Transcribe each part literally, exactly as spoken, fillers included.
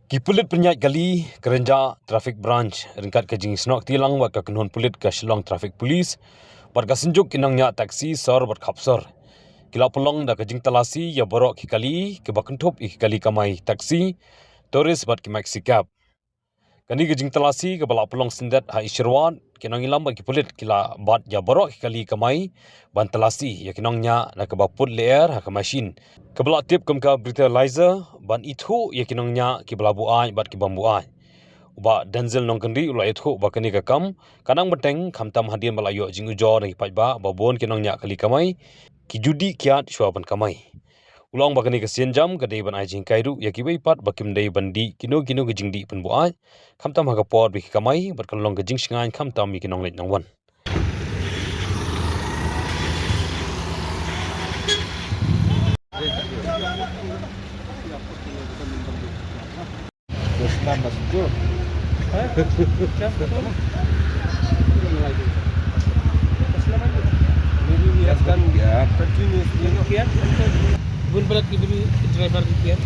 Ki pulit pynïaid kali, ka Rynjah Traffic Branch, ryngkat ka jingsnoh kti lang bad ka kynhun pulit ka Shillong Traffic Police bad ka Synjuk ki nongñiah taxi sor bad khapsor, ki la pynlong da ka jingtalasi ïa baroh ki kali kiba kynthup ïa ki kali kamai taxi, tourist bad ki maxi cab. Kane ka jingtalasi kaba la pynlong syndet ha i syrwat ki nongïalam bad ki pulit ki la bat ïa baroh ki kali kamai ban talasi ïa ki nongñiah na kaba put lyer ha ka mashin kaba la tip kum ka breathalyzer ban ithuh ïa ki nongñiah kiba la buaid bad ki bym buaid. U Bah Denzil Nongkynrih u la ïathuh ba kane ka kam ka nang bteng khamtam hadien ba la ïoh jingujor na ki paidbah ba bun ki nongñiah kali kamai ki ju dih kiad shuwa ban kamai. U la ong ba kane ka sienjam ka dei ban ai jinghikai ruh ïa kiwei pat ba kim dei ban dih kino kino ki jingdih pynbuaid khamtam ha ka por ba ki kamai bad kan long ka jingshngaiñ khamtam ïa ki nongleit nongwan. Islam masuk. Hah? Macam tu. Maybe we have done, yeah, continuously. Kian? Bun balat ki bini driver di kian.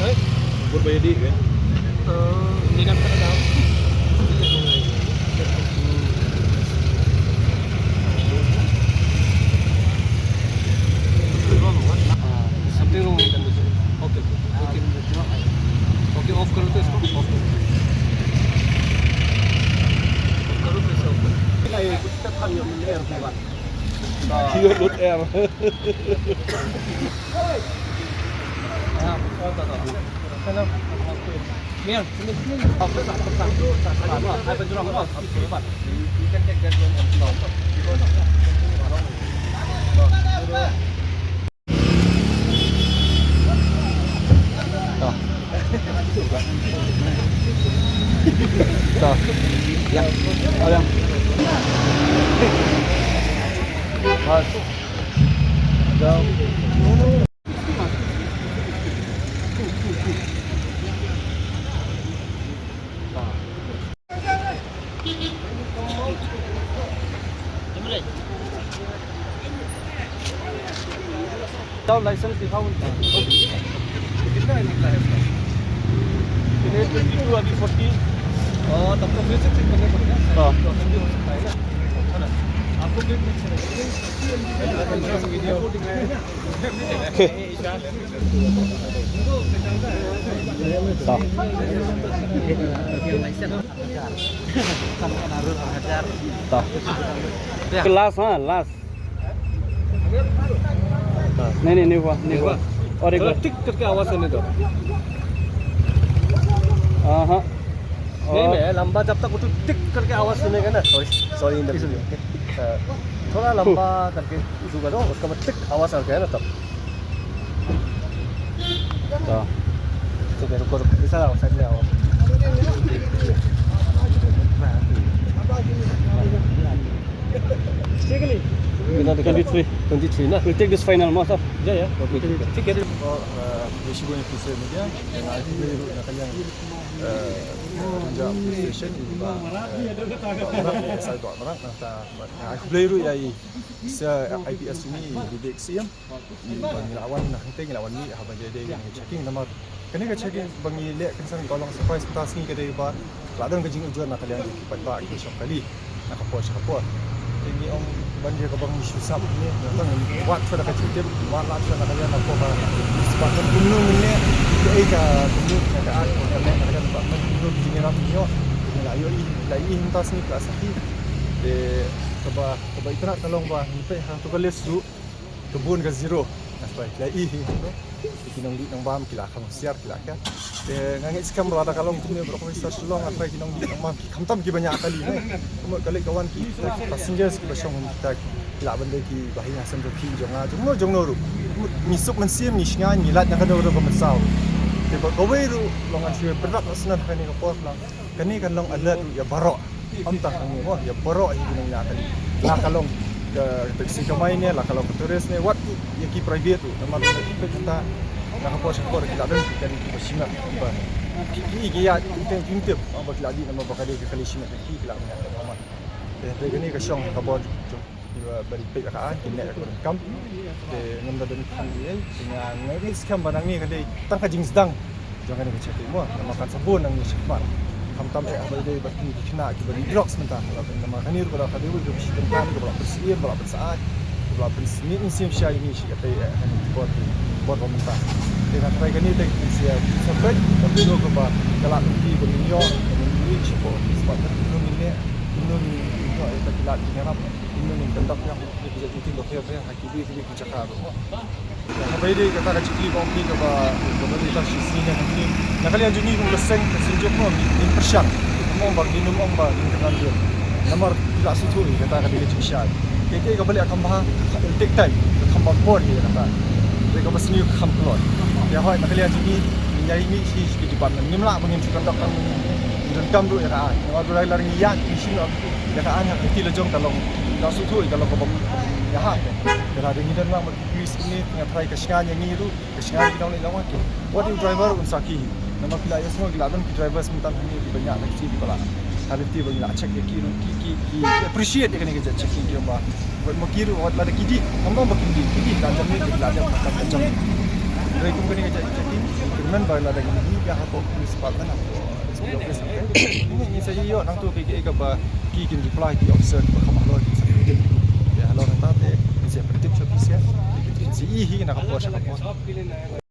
Hah? Bun bayar di kan? Oh, ini kan tak ada. Something wrong with the machine. Okay, okay. Okay, off करो तो इसको, off करो। Off करो, फिर से off करो। ये कुछ तक हम ये air होगा। ये load air। हाँ, और बताओ। Hello। Miang, sini, sini. You can take that one and stop. Tah. Tah. Ya. Oh, ya. Mas. Jauh. जाओ, लाइसेंस दिखाओ उनका। कितना निकला है इसका? ये ट्वेंटी टू, अभी फोर्टी। और तब तो फिर से चेक करना पड़ेगा। हाँ। तो अभी भी हो सकता है ना। है ना? आपको फिर Last, हाँ, last। नहीं, नहीं, नहीं हुआ, नहीं हुआ। और एक बार। टिक करके आवाज आने दो। हाँ, हाँ। नहीं, मैं लंबा जब तक वो तो टिक करके आवाज सुनेगा ना, सॉरी, सॉरी, इन द, थोड़ा लंबा करके शुरू करो, उसका बाद टिक आवाज आ गया ना तब। तो ठीक है, रुको, रुको, इधर आओ, साइड में आओ। ठीक है, नहीं? ट्वेंटी थ्री। ट्वेंटी थ्री ना? We'll take this final, most of। या, या, ओके, ठीक है। ठीक है। और, अ, ये शुरू में फिर से मीडिया, अ, ये ना कल्याण, अ, पंजाब स्टेशन, अ, अ, ये साइड पर, ना, ना, ना, अ, ये सा I P S ni, Vivek Syiem. Ngi la wan na hangtei, ngi la wan mih haba ïadei bad kane ka checking, namar kane ka checking ba ngi leh kynsan ka long surprise mynta ka sngi ka dei ba la don ka jingujor na ka liang ki paidbah ki shong kali na ka por sha ka por. Te ngi ong ban ïa kaba ngi shu sap ne, ngi wad shuwa da ka jingtip, wad lad shuwa na ka liang na ka por ba ngi shu ban kumno ngin leh, kaei ka kumno ka art ka leh na ka liang ba kumno ki jingïarap ngi ïoh. Ngi la ïohi, la ïohi mynta ka sngi ka sakhi. Te kaba, kaba itynnad ka long ba ngi peit ha kato ka list ruh. Ka bun ka zero. Nga tharai ki la i hi, no? Ki nongdih nongbam ki la kham hoशियार ki la ka. Te nga ngeit skhem ba lada ka long kumne baroh kawei sha Shillong, nga tharai ki nongdih nongbam ki khamtam kiba ñiah kali, no? Ka mut ka leit ka wan ki passengers kiba shong ha kita ki la ban dei kiba ha ïing ha sem jong phi jong nga jong no jong no ruh. Ngi suk mynsiem, ngi shngaiñ, ngi lait na kano kano ka mynsaw. Te ba kawei ruh long, ngan shu pyrshah sngewthuh ha kane ka por lang. Kane kan long alert ruh ïa baroh. Ym tang hangne mo, ïa baroh ïa ki nongñiah kali. La ka long ka taxi kamai ne, la ka long ka tourist ne, wat ïa ki private ruh. Namar ki private mynta na ka por sha ka por ki la don ki kali kiba shimet, kiba ki, ki, ki ïa ki teng ki tip ba ki la dih namar ba ka dei ka kali shimet, ki, ki la ñiah namar. Te, te kane ka shong ka bor jong Ba, ba dei peit ba ka, ah, kine ka donkam. Te ngam da donkam ïa, te nga, nga ngeit skhem ba nangne ka dei tang ka jingsdang. jong kane ka jaka mo, namar kan sa bun nang ïa shakmat. Khamtam eh haba ïadei bad kine ki khynnah kiba ri drugs mynta. Namar kane ruh ka dei ka dei ka bishni kane kaba la pynsyiem, ba la pynsaid, ba la pynsngew mynsiem sha ïa ngi shi katai eh kane ki bor ki bor ba mynta. Te nga tharai kane te ki sa ïa ki sa peit ka video kaba ka la mynta ba ngin ïoh, ba ngin ïoh shapoh spot ka kumno ngin leh, kumno ngin ïoh ïa kita ki lad ki ngarap, kumno ngin conduct ïa ki jait meeting ba pher pher ha ki dei ki dei ki jaka ruh. Haba ïadei kata ka jingkylli ba ong phi kaba kaba dei tang shisien ïa kane. Na ka liang jong ngi kum ka seng ka seng jong ngi ngin pyrshang. Ngim ong ba ngin ym ong ba ngin kynran dur. Namar ki la sngewthuh ïa kata ka dei ka jingshai. Kaei kaei kaba leh kham bha it'll take time. Ka kham bha por ïa kata. Dei kaba sniew ka kham kloi. Ïa hoi na ka liang jong ngi ngin ïa ngi shi shi ki department. Ngim lah ba ngin shu conduct tang ngin donkam ruh ïa ka aiñ. Namar ba lada ngi ïaid ngi shim ïa ka aiñ ha ka kti la jong ka long. Ka sngewthuh ïa ka long kaba ïa ha. Te lada ngi don lang ba Use kine nga tharai ka shngaiñ ïa ngi ruh, ka shngaiñ ïa ki nongleit nongwan ki. Wat ïa u driver un sa ki. Namar ki la ïohsngew ki la don ki drivers mynta hangne kiba ñiah taxi kiba la. Ka lynti ba ngi la check ïa ki ruh ki ki ki appreciate ïa kane ka jait checking ki ong ba. Wat ma ki ruh wat lada ki dih, ong ba ki dih, ki dih la jam ne ki la jam ka jam. Hynrei kum kane ka jait checking, ki kyrmen ba lada ki dih ka hapoh police department hapoh S P office. Ngi ngi sa ïoh nangtu kiei kiei kaba ki kin reply ki officer kiba kham halor ki sa kin. Ïa halor kata te ngi sa pyntip sha ki sha. Ngi sa ïohi na ka por sha ka por.